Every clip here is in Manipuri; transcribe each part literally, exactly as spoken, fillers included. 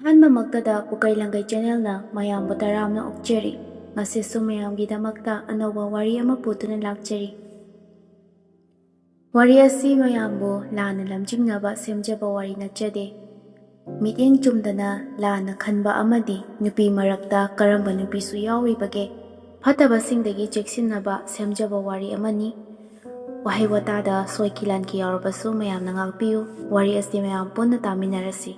ꯑꯍꯥꯟꯕꯃꯛꯇꯗ ꯄꯨꯀꯩ ꯂꯪꯒꯩ ꯆꯦꯅꯦꯜꯅ ꯃꯌꯥꯝꯕꯨ ꯇꯔꯥꯝꯅ ꯑꯣꯛꯆꯔꯤ꯫ ꯉꯁꯤꯁꯨ ꯃꯌꯥꯝꯒꯤꯗꯃꯛꯇ ꯑꯅꯧꯕ ꯋꯥꯔꯤ ꯑꯃ ꯄꯨꯗꯨꯅ ꯂꯥꯛꯆꯔꯤ꯫ ꯋꯥꯔꯤ ꯑꯁꯤ ꯃꯌꯥꯝꯕꯨ ꯂꯥꯟꯅ ꯂꯝꯖꯤꯡꯅꯕ ꯁꯦꯝꯖꯕ ꯋꯥꯔꯤ ꯅꯠꯆꯗꯦ꯫ ꯃꯤꯠꯌꯦꯡ ꯆꯨꯝꯗꯅ ꯂꯥꯟꯅ ꯈꯟꯕ ꯑꯃꯗꯤ ꯅꯨꯄꯤ ꯃꯔꯛꯇ ꯀꯔꯝꯕ ꯅꯨꯄꯤꯁꯨ ꯌꯥꯎꯔꯤꯕꯒꯦ? ꯐꯠꯇꯕꯁꯤꯡꯗꯒꯤ ꯆꯦꯛꯁꯤꯟꯅꯕ ꯁꯦꯝꯖꯕ ꯋꯥꯔꯤ ꯑꯃꯅꯤ꯫ ꯋꯥꯍꯩ ꯋꯥꯇꯥꯗ ꯁꯣꯏꯈꯤ ꯂꯥꯟꯈꯤ ꯌꯥꯎꯔꯕꯁꯨ ꯃꯌꯥꯝꯅ ꯉꯥꯛꯄꯤꯌꯨ꯫ ꯋꯥꯔꯤ ꯑꯁꯤ ꯃꯌꯥꯝ ꯄꯨꯟꯅ ꯇꯥꯃꯤꯟꯅꯔꯁꯤ꯫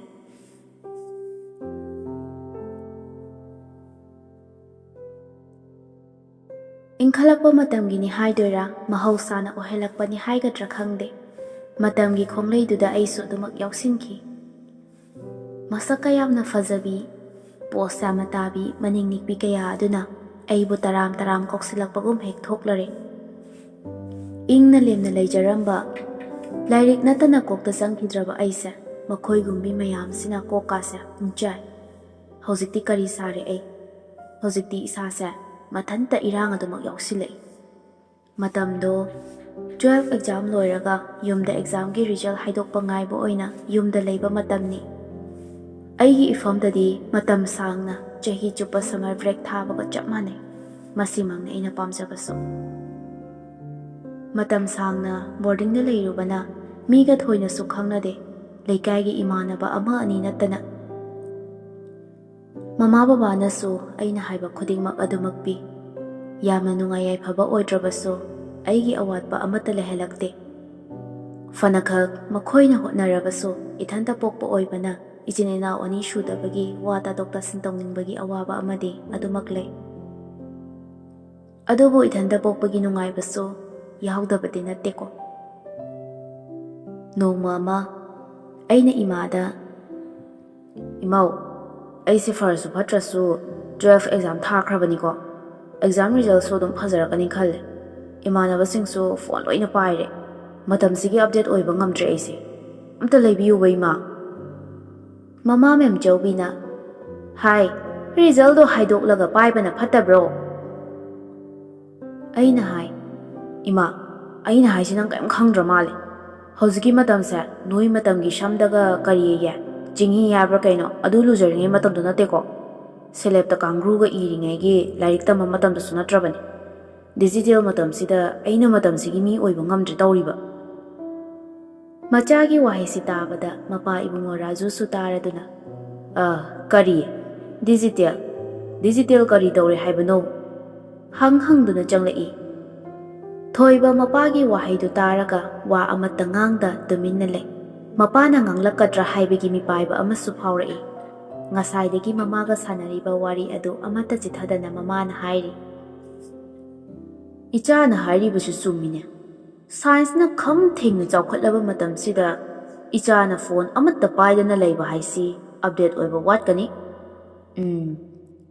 ꯏꯟꯈꯠꯂꯛꯄ ꯃꯇꯝꯒꯤꯅꯤ ꯍꯥꯏꯗꯣꯏꯔꯥ, ꯃꯍꯧꯁꯥꯅ ꯑꯣꯏꯍꯜꯂꯛꯄꯅꯤ ꯍꯥꯏꯒꯗ꯭ꯔꯥ ꯈꯪꯗꯦ, ꯃꯇꯝꯒꯤ ꯈꯣꯡꯂꯩꯗꯨꯗ ꯑꯩꯁꯨ ꯑꯗꯨꯃꯛ ꯌꯥꯎꯁꯤꯟꯈꯤ꯫ ꯃꯁꯛ ꯀꯌꯥꯝꯅ ꯐꯖꯕꯤ, ꯄꯣꯁ ꯌꯥꯝꯅ ꯇꯥꯕꯤ, ꯃꯅꯤꯡ ꯅꯤꯛꯄꯤ ꯀꯌꯥ ꯑꯗꯨꯅ ꯑꯩꯕꯨ ꯇꯔꯥꯝ ꯇꯔꯥꯝ ꯀꯧꯁꯤꯜꯂꯛꯄꯒꯨꯝ ꯍꯦꯛ ꯊꯣꯛꯂꯔꯦ꯫ ꯏꯪꯅ ꯂꯦꯝꯅ ꯂꯩꯖꯔꯝꯕ, ꯂꯥꯏꯔꯤꯛ ꯅꯠꯇꯅ ꯀꯣꯛꯇ ꯆꯪꯈꯤꯗ꯭ꯔꯕ ꯑꯩꯁꯦ, ꯃꯈꯣꯏꯒꯨꯝꯕꯤ ꯃꯌꯥꯝꯁꯤꯅ ꯀꯣꯛꯀꯥꯁꯦ ꯄꯨꯡꯆꯥꯏ꯫ ꯍꯧꯖꯤꯛꯇꯤ ꯀꯔꯤ ꯁꯥꯔꯦ ꯑꯩ? ꯍꯧꯖꯤꯛꯇꯤ ꯏꯁꯥꯁꯦ ꯃꯊꯟꯇ ꯏꯔꯥꯡ ꯑꯗꯨꯃꯛ ꯌꯥꯎꯁꯤꯜꯂꯛꯏ꯫ ꯃꯇꯝꯗꯣ twelve exam ꯂꯣꯏꯔꯒ ꯌꯨꯝꯗ examꯒꯤ result ꯍꯥꯏꯗꯣꯛꯄ ꯉꯥꯏꯕ ꯑꯣꯏꯅ ꯌꯨꯝꯗ ꯂꯩꯕ ꯃꯇꯝꯅꯤ꯫ ꯑꯩꯒꯤ ꯏꯐꯝꯗꯗꯤ ꯃꯇꯝ ꯁꯥꯡꯅ ꯆꯍꯤ ꯆꯨꯞꯄ summer break ꯊꯥꯕꯒ ꯆꯞ ꯃꯥꯟꯅꯩ꯫ ꯃꯁꯤꯃꯛꯅꯤ ꯑꯩꯅ ꯄꯥꯝꯖꯕꯁꯨ꯫ ꯃꯇꯝ ꯁꯥꯡꯅ ꯕꯣꯔꯗꯤꯡꯗ ꯂꯩꯔꯨꯕꯅ ꯃꯤꯒ ꯊꯣꯏꯅꯁꯨ ꯈꯪꯅꯗꯦ, ꯂꯩꯀꯥꯏꯒꯤ ꯏꯃꯥꯟꯅꯕ ꯑꯃ ꯑꯅꯤ ꯅꯠꯇꯅ꯫ ꯃꯃꯥ ꯕꯕꯥꯅꯁꯨ ꯑꯩꯅ ꯍꯥꯏꯕ ꯈꯨꯗꯤꯡꯃꯛ ꯑꯗꯨꯃꯛ ꯄꯤ꯫ ꯌꯥꯝꯅ ꯅꯨꯡꯉꯥꯏ ꯌꯥꯏꯐꯕ ꯑꯣꯏꯗ꯭ꯔꯕꯁꯨ ꯑꯩꯒꯤ ꯑꯋꯥꯠꯄ ꯑꯃꯠꯇ ꯂꯩꯍꯜꯂꯛꯇꯦ꯫ ꯐꯅꯈꯛ ꯃꯈꯣꯏꯅ ꯍꯣꯠꯅꯔꯕꯁꯨ ꯏꯊꯟꯇ ꯄꯣꯛꯄ ꯑꯣꯏꯕꯅ ꯏꯆꯤꯟ ꯏꯅꯥꯎ ꯑꯅꯤ ꯁꯨꯗꯕꯒꯤ ꯋꯥ ꯇꯥꯊꯣꯛ ꯇꯥꯁꯤꯟ ꯇꯧꯅꯤꯡꯕꯒꯤ ꯑꯋꯥꯕ ꯑꯃꯗꯤ ꯑꯗꯨꯃꯛ ꯂꯩ꯫ ꯑꯗꯨꯕꯨ ꯏꯊꯟꯇ ꯄꯣꯛꯄꯒꯤ ꯅꯨꯡꯉꯥꯏꯕꯁꯨ ꯌꯥꯎꯗꯕꯗꯤ ꯅꯠꯇꯦꯀꯣ꯫ ꯅꯣꯡꯃ ꯑꯃ ꯑꯩꯅ ꯏꯃꯥꯗ, "ꯏꯃꯧ, ꯑꯩꯁꯦ ꯐꯔꯁꯨ ꯐꯠꯇ꯭ꯔꯁꯨ twelve exam ꯊꯥꯈ꯭ꯔꯕꯅꯤꯀꯣ꯫ Exam resultꯁꯨ ꯑꯗꯨꯝ ꯐꯖꯔꯛꯀꯅꯤ ꯈꯜꯂꯦ꯫ ꯏꯃꯥꯟꯅꯕꯁꯤꯡꯁꯨ phone ꯂꯣꯏꯅ ꯄꯥꯏꯔꯦ꯫ ꯃꯇꯝꯁꯤꯒꯤ update ꯑꯣꯏꯕ ꯉꯝꯗ꯭ꯔꯦ ꯑꯩꯁꯦ꯫ ꯑꯝꯇ ꯂꯩꯕꯤꯌꯨꯕ, ꯏꯃꯥ?" ꯃꯃꯥ ꯃꯦꯝꯆꯧꯕꯤꯅ, "ꯍꯥꯏ, resultꯗꯣ ꯍꯥꯏꯗꯣꯛꯂꯒ ꯄꯥꯏꯕꯅ ꯐꯠꯇꯕ꯭ꯔꯣ?" ꯑꯩꯅ ꯍꯥꯏ, "ꯏꯃꯥ, ꯑꯩꯅ ꯍꯥꯏꯁꯤ ꯅꯪ ꯀꯔꯤꯝ ꯈꯪꯗ꯭ꯔ ꯃꯥꯜꯂꯦ꯫ ꯍꯧꯖꯤꯛꯀꯤ ꯃꯇꯝꯁꯦ ꯅꯣꯏ ꯃꯇꯝꯒꯤ ꯁꯝꯗꯒ ꯀꯔꯤꯌꯦ? ꯆꯤꯡꯍꯤ ꯍꯥꯏꯕ꯭ꯔꯥ ꯀꯩꯅꯣ, ꯑꯗꯨ ꯂꯨꯖꯔꯤꯉꯩ ꯃꯇꯝꯗꯣ ꯅꯠꯇꯦꯀꯣ꯫ ꯁꯦꯂꯦꯞꯇ ꯀꯥꯡꯒ꯭ꯔꯨꯒ ꯏꯔꯤꯉꯩꯒꯤ ꯂꯥꯏꯔꯤꯛ ꯇꯝꯕ ꯃꯇꯝꯗꯁꯨ ꯅꯠꯇ꯭ꯔꯕꯅꯤ꯫ ꯗꯤꯖꯤꯇꯦꯜ ꯃꯇꯝꯁꯤꯗ ꯑꯩꯅ ꯃꯇꯝꯁꯤꯒꯤ ꯃꯤ ꯑꯣꯏꯕ ꯉꯝꯗ꯭ꯔꯦ ꯇꯧꯔꯤꯕ꯫ ꯃꯆꯥꯒꯤ ꯋꯥꯍꯩꯁꯤ ꯇꯥꯕꯗ ꯃꯄꯥ ꯏꯕꯨꯡꯉꯣ ꯔꯥꯖꯨꯁꯨ ꯇꯥꯔꯗꯨꯅ, "ꯑ, ꯀꯔꯤ? ꯗꯤꯖꯤꯇꯦꯜ? ꯗꯤꯖꯤꯇꯦꯜ ꯀꯔꯤ ꯇꯧꯔꯦ ꯍꯥꯏꯕꯅꯣ?" ꯍꯪ ꯍꯪꯗꯨꯅ ꯆꯪꯂꯛꯏ꯫ ꯊꯣꯏꯕ ꯃꯄꯥꯒꯤ ꯋꯥꯍꯩꯗꯨ ꯇꯥꯔꯒ ꯋꯥ ꯑꯃꯠꯇ ꯉꯥꯡꯗ ꯇꯨꯃꯤꯟꯅ ꯂꯩ꯫ ꯃꯄꯥꯅ ꯉꯥꯡꯂꯛꯀꯗ꯭ꯔꯥ ꯍꯥꯏꯕꯒꯤ ꯃꯤꯄꯥꯏꯕ ꯑꯃꯁꯨ ꯐꯥꯎꯔꯛꯏ꯫ ꯉꯁꯥꯏꯗꯒꯤ ꯃꯃꯥꯒ ꯁꯥꯟꯅꯔꯤꯕ ꯋꯥꯔꯤ ꯑꯗꯨ ꯑꯃꯠꯇ ꯆꯤꯊꯗꯅ ꯃꯃꯥꯅ ꯍꯥꯏꯔꯤ, "ꯏꯆꯥꯅ ꯍꯥꯏꯔꯤꯕꯁꯨ ꯆꯨꯝꯃꯤꯅꯦ꯫ ꯁꯥꯏꯟꯁꯅ ꯈꯝ ꯊꯦꯡꯅ ꯆꯥꯎꯈꯠꯂꯕ ꯃꯇꯝꯁꯤꯗ ꯏꯆꯥꯅ ꯐꯣꯟ ꯑꯃꯠꯇ ꯄꯥꯏꯗꯅ ꯂꯩꯕ ꯍꯥꯏꯁꯤ ꯑꯞꯗꯦꯠ ꯑꯣꯏꯕ ꯋꯥꯠꯀꯅꯤ꯫ ꯎꯝ,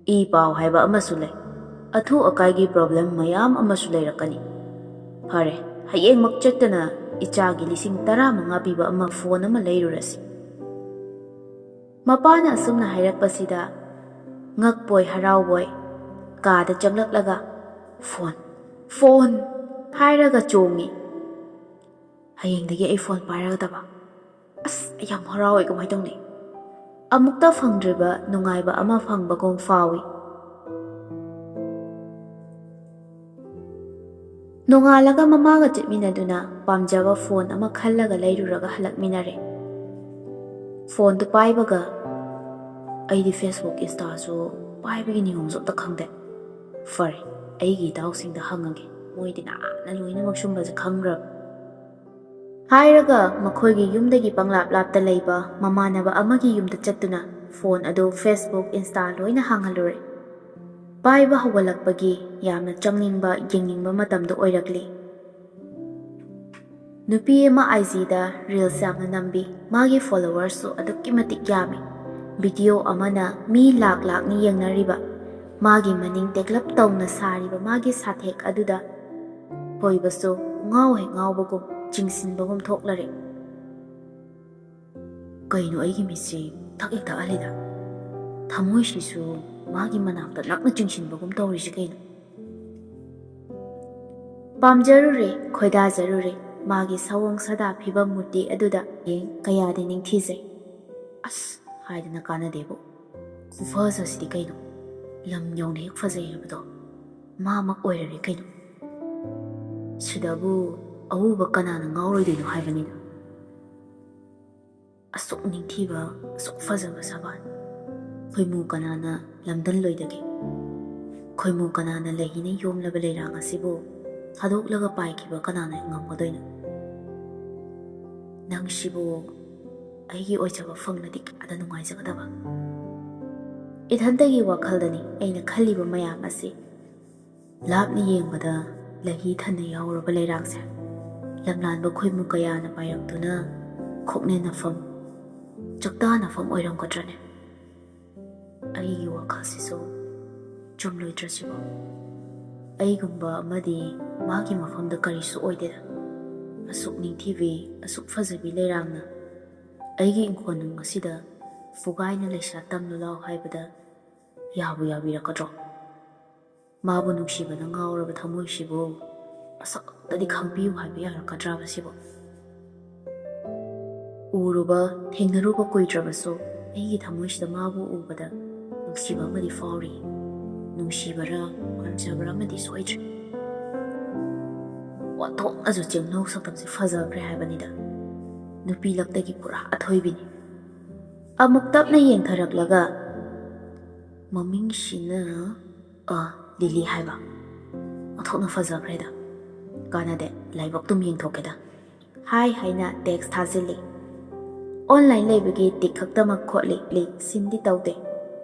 ꯏ ꯄꯥꯎ ꯍꯥꯏꯕ ꯑꯃꯁꯨ ꯂꯩ꯫ ꯑꯊꯨ ꯑꯀꯥꯏꯒꯤ ꯄ꯭ꯔꯣꯕ꯭ꯂꯦꯝ ꯃꯌꯥꯝ ꯑꯃꯁꯨ ꯂꯩꯔꯛꯀꯅꯤ꯫ ꯐꯔꯦ, ꯍꯌꯦꯡꯃꯛ ꯆꯠꯇꯅ ꯏꯆꯥꯒꯤ ꯂꯤꯁꯤꯡ ꯇꯔꯥꯃꯉꯥ ꯄꯤꯕ ꯑꯃ ꯐꯣꯟ ꯑꯃ ꯂꯩꯔꯨꯔꯁꯤ꯫" ꯃꯄꯥꯅ ꯑꯁꯨꯝꯅ ꯍꯥꯏꯔꯛꯄꯁꯤꯗ ꯉꯛꯄꯣꯏ ꯍꯔꯥꯎꯕꯣꯏ ꯀꯥꯗ ꯆꯪꯂꯛꯂꯒ, "ꯐꯣꯟ, ꯐꯣꯟ!" ꯍꯥꯏꯔꯒ ꯆꯣꯡꯉꯤ꯫ "ꯍꯌꯦꯡꯗꯒꯤ ꯑꯩ ꯐꯣꯟ ꯄꯥꯏꯔꯒꯗꯕ꯫ ꯑꯁ, ꯑꯩ ꯌꯥꯝ ꯍꯔꯥꯎꯋꯦ, ꯀꯃꯥꯏꯅ ꯇꯧꯅꯤ?" ꯑꯃꯨꯛꯇ ꯐꯪꯗ꯭ꯔꯤꯕ ꯅꯨꯡꯉꯥꯏꯕ ꯑꯃ ꯐꯪꯕꯒꯨꯝ ꯐꯥꯎꯏ꯫ ꯅꯣꯡꯉꯥꯜꯂꯒ ꯃꯃꯥꯒ ꯆꯠꯃꯤꯟꯅꯗꯨꯅ ꯄꯥꯝꯖꯕ ꯐꯣꯟ ꯑꯃ ꯈꯜꯂꯒ ꯂꯩꯔꯨꯔꯒ ꯍꯜꯂꯛꯃꯤꯟꯅꯔꯦ꯫ ꯐꯣꯟꯗꯨ ꯄꯥꯏꯕꯒ, "ꯑꯩꯗꯤ Facebook, Instaꯁꯨ ꯄꯥꯏꯕꯒꯤ ꯅꯤꯌꯣꯝꯁꯨ ꯑꯝꯇ ꯈꯪꯗꯦ꯫ ꯐꯔꯦ, ꯑꯩꯒꯤ ꯏꯇꯥꯎꯁꯤꯡꯗ ꯍꯪꯉꯒꯦ, ꯃꯣꯏꯗꯤ ꯅꯍꯥꯟꯅ ꯂꯣꯏꯅꯃꯛ ꯁꯨꯝꯕꯁꯦ ꯈꯪꯈ꯭ꯔꯕ꯫" ꯍꯥꯏꯔꯒ ꯃꯈꯣꯏꯒꯤ ꯌꯨꯝꯗꯒꯤ ꯄꯪꯂꯥꯞ ꯂꯥꯞꯇ ꯂꯩꯕ ꯃꯃꯥꯟꯅꯕ ꯑꯃꯒꯤ ꯌꯨꯝꯗ ꯆꯠꯇꯨꯅ ꯐꯣꯟ ꯑꯗꯨ Facebook, Insta ꯂꯣꯏꯅ ꯍꯥꯡꯍꯜꯂꯨꯔꯦ꯫ ꯄꯥꯏꯕ ꯍꯧꯒꯠꯂꯛꯄꯒꯤ ꯌꯥꯝꯅ ꯆꯪꯅꯤꯡꯕ, ꯌꯦꯡꯅꯤꯡꯕ ꯃꯇꯝꯗꯨ ꯑꯣꯏꯔꯛꯂꯤ꯫ ꯅꯨꯄꯤ ꯑꯃ IGꯗ reels ꯌꯥꯝꯅ ꯅꯝꯕꯤ, ꯃꯥꯒꯤ followersꯁꯨ ꯑꯗꯨꯛꯀꯤ ꯃꯇꯤꯛ ꯌꯥꯝꯃꯤ꯫ Video ꯑꯃꯅ ꯃꯤ ꯂꯥꯛ ꯂꯥꯛꯅꯤ ꯌꯦꯡꯅꯔꯤꯕ꯫ ꯃꯥꯒꯤ ꯃꯅꯤꯡ ꯇꯦꯛꯂꯞ ꯇꯧꯅ ꯁꯥꯔꯤꯕ ꯃꯥꯒꯤ ꯁꯥꯊꯦꯛ ꯑꯗꯨꯗ ꯊꯣꯏꯕꯁꯨ ꯉꯥꯎ ꯍꯦꯛ ꯉꯥꯎꯕꯒꯨꯝ, ꯆꯤꯡꯁꯤꯟꯕꯒꯨꯝ ꯊꯣꯛꯂꯔꯦ꯫ ꯀꯩꯅꯣ ꯑꯩꯒꯤ ꯃꯤꯠꯁꯤ ꯊꯛ ꯍꯦꯛ ꯊꯛꯍꯜꯂꯤꯗ? ꯊꯃꯣꯏꯁꯤꯁꯨ ꯃꯥꯒꯤ ꯃꯅꯥꯛꯇ ꯅꯛꯅ ꯆꯤꯡꯁꯤꯟꯕꯒꯨꯝ ꯇꯧꯔꯤꯁꯤ ꯀꯩꯅꯣ? ꯄꯥꯝꯖꯔꯨꯔꯦ, ꯈꯣꯏꯗꯥꯖꯔꯨꯔꯦ ꯃꯥꯒꯤ ꯁꯑꯣꯡ ꯁꯥꯗꯥ ꯐꯤꯕꯝ ꯃꯨꯔꯇꯤ ꯑꯗꯨꯗ꯫ ꯌꯦꯡ ꯀꯌꯥꯗꯤ ꯅꯤꯡꯊꯤꯖꯩ꯫ "ꯑꯁ" ꯍꯥꯏꯗꯅ ꯀꯥꯟꯅꯗꯦꯕꯨ꯫ "ꯈꯨꯐꯖꯁꯤꯗꯤ ꯀꯩꯅꯣ? ꯂꯝ ꯌꯧꯅ ꯍꯦꯛ ꯐꯖꯩ ꯍꯥꯏꯕꯗꯣ ꯃꯥꯃꯛ ꯑꯣꯏꯔꯔꯦ ꯀꯩꯅꯣ? ꯁꯤꯗꯕꯨ ꯑꯎꯕ ꯀꯅꯥꯅ ꯉꯥꯎꯔꯣꯏꯗꯣꯏꯅꯣ ꯍꯥꯏꯕꯅꯤꯗ꯫ ꯑꯁꯨꯛ ꯅꯤꯡꯊꯤꯕ, ꯑꯁꯨꯛ ꯐꯖꯕ ꯁꯕꯥꯟ ꯈꯣꯏꯃꯨ ꯀꯅꯥꯅ ꯂꯝꯗꯜꯂꯣꯏꯗꯒꯦ? ꯈꯣꯏꯃꯨ ꯀꯅꯥꯅ ꯂꯩꯍꯤꯅ ꯌꯣꯝꯂꯕ ꯂꯩꯔꯥꯡ ꯑꯁꯤꯕꯨ ꯊꯥꯗꯣꯛꯂꯒ ꯄꯥꯏꯈꯤꯕ ꯀꯅꯥꯅ ꯉꯝꯒꯗꯣꯏꯅꯣ? ꯅꯪꯁꯤꯕꯨ ꯑꯩꯒꯤ ꯑꯣꯏꯖꯕ ꯐꯪꯂꯗꯤ ꯀꯌꯥꯗ ꯅꯨꯡꯉꯥꯏꯖꯒꯗꯕ!" ꯏꯊꯟꯇꯒꯤ ꯋꯥꯈꯜꯗꯅꯤ ꯑꯩꯅ ꯈꯜꯂꯤꯕ ꯃꯌꯥꯝ ꯑꯁꯤ꯫ ꯂꯥꯞꯅ ꯌꯦꯡꯕꯗ ꯂꯩꯍꯤ ꯊꯟꯅ ꯌꯥꯎꯔꯕ ꯂꯩꯔꯥꯡꯁꯦ ꯂꯝꯂꯥꯟꯕ ꯈꯣꯏꯃꯨ ꯀꯌꯥꯅ ꯄꯥꯏꯔꯛꯇꯨꯅ ꯈꯣꯛꯅꯦꯟꯅꯐꯝ, ꯆꯥꯛꯇꯥꯅꯐꯝ ꯑꯣꯏꯔꯝꯒꯗ꯭ꯔꯅꯦ? ꯑꯩꯒꯤ ꯋꯥꯈꯜꯁꯤꯁꯨ ꯆꯨꯝꯂꯣꯏꯗ꯭ꯔꯁꯤꯕꯣ? ꯑꯩꯒꯨꯝꯕ ꯑꯃꯗꯤ ꯃꯥꯒꯤ ꯃꯐꯝꯗ ꯀꯔꯤꯁꯨ ꯑꯣꯏꯗꯦꯗ꯫ ꯑꯁꯨꯛ ꯅꯤꯡꯊꯤꯕꯤ, ꯑꯁꯨꯛ ꯐꯖꯕꯤ ꯂꯩꯔꯥꯡꯅ ꯑꯩꯒꯤ ꯏꯪꯈꯣꯜꯅꯨꯡ ꯑꯁꯤꯗ ꯐꯨꯒꯥꯏꯅ ꯂꯩꯁꯥ ꯇꯝꯂꯨ ꯂꯥꯎ ꯍꯥꯏꯕꯗ ꯌꯥꯕꯨ ꯌꯥꯕꯤꯔꯛꯀꯗ꯭ꯔꯣ? ꯃꯥꯕꯨ ꯅꯨꯡꯁꯤꯕꯅ ꯉꯥꯎꯔꯕ ꯊꯃꯣꯏꯁꯤꯕꯨ ꯃꯁꯛ ꯑꯝꯇꯗꯤ ꯈꯪꯕꯤꯌꯨ ꯍꯥꯏꯕ ꯌꯥꯔꯛꯀꯗ꯭ꯔꯥꯕ ꯁꯤꯕꯨ? ꯎꯔꯨꯕ, ꯊꯦꯡꯅꯔꯨꯕ ꯀꯨꯏꯗ꯭ꯔꯕꯁꯨ ꯑꯩꯒꯤ ꯊꯃꯣꯏꯁꯤꯗ ꯃꯥꯕꯨ ꯎꯕꯗ ꯅꯨꯡꯁꯤꯕ ꯑꯃꯗꯤ ꯐꯥꯎꯔꯤ꯫ ꯅꯨꯡꯁꯤꯕꯔꯥ, ꯄꯥꯝꯖꯕꯔꯥ ꯑꯃꯗꯤ ꯁꯣꯏꯗ꯭ꯔꯦ꯫ ꯑꯣꯟꯊꯣꯛꯅꯁꯨ ꯆꯦꯡꯅꯧ ꯁꯛꯇꯝꯁꯦ ꯐꯖꯈ꯭ꯔꯦ ꯍꯥꯏꯕꯅꯤꯗ꯫ ꯅꯨꯄꯤ ꯂꯛꯇꯒꯤ ꯄꯨꯔꯥ ꯑꯊꯣꯏꯕꯤꯅꯤ꯫ ꯑꯃꯨꯛ ꯇꯞꯅ ꯌꯦꯡꯊꯔꯛꯂꯒ, "ꯃꯃꯤꯡꯁꯤꯅ, ꯑ, ꯂꯤꯂꯤ ꯍꯥꯏꯕ꯫ ꯑꯣꯟꯊꯣꯛꯅ ꯐꯖꯈ꯭ꯔꯦꯗ꯫ ꯀꯥꯟꯅꯗꯦ, ꯂꯥꯏꯕꯛꯇꯨꯝ ꯌꯦꯡꯊꯣꯛꯀꯦꯗ" ꯍꯥꯏ ꯍꯥꯏꯅ ꯇꯦꯛꯁ ꯊꯥꯖꯤꯜꯂꯤ꯫ ꯑꯣꯟꯂꯥꯏꯟ ꯂꯩꯕꯒꯤ ꯇꯤꯛ ꯈꯛꯇꯃꯛ ꯈꯣꯠꯂꯤ, ꯂꯤ ꯁꯤꯟꯗꯤ ꯇꯧꯗꯦ꯫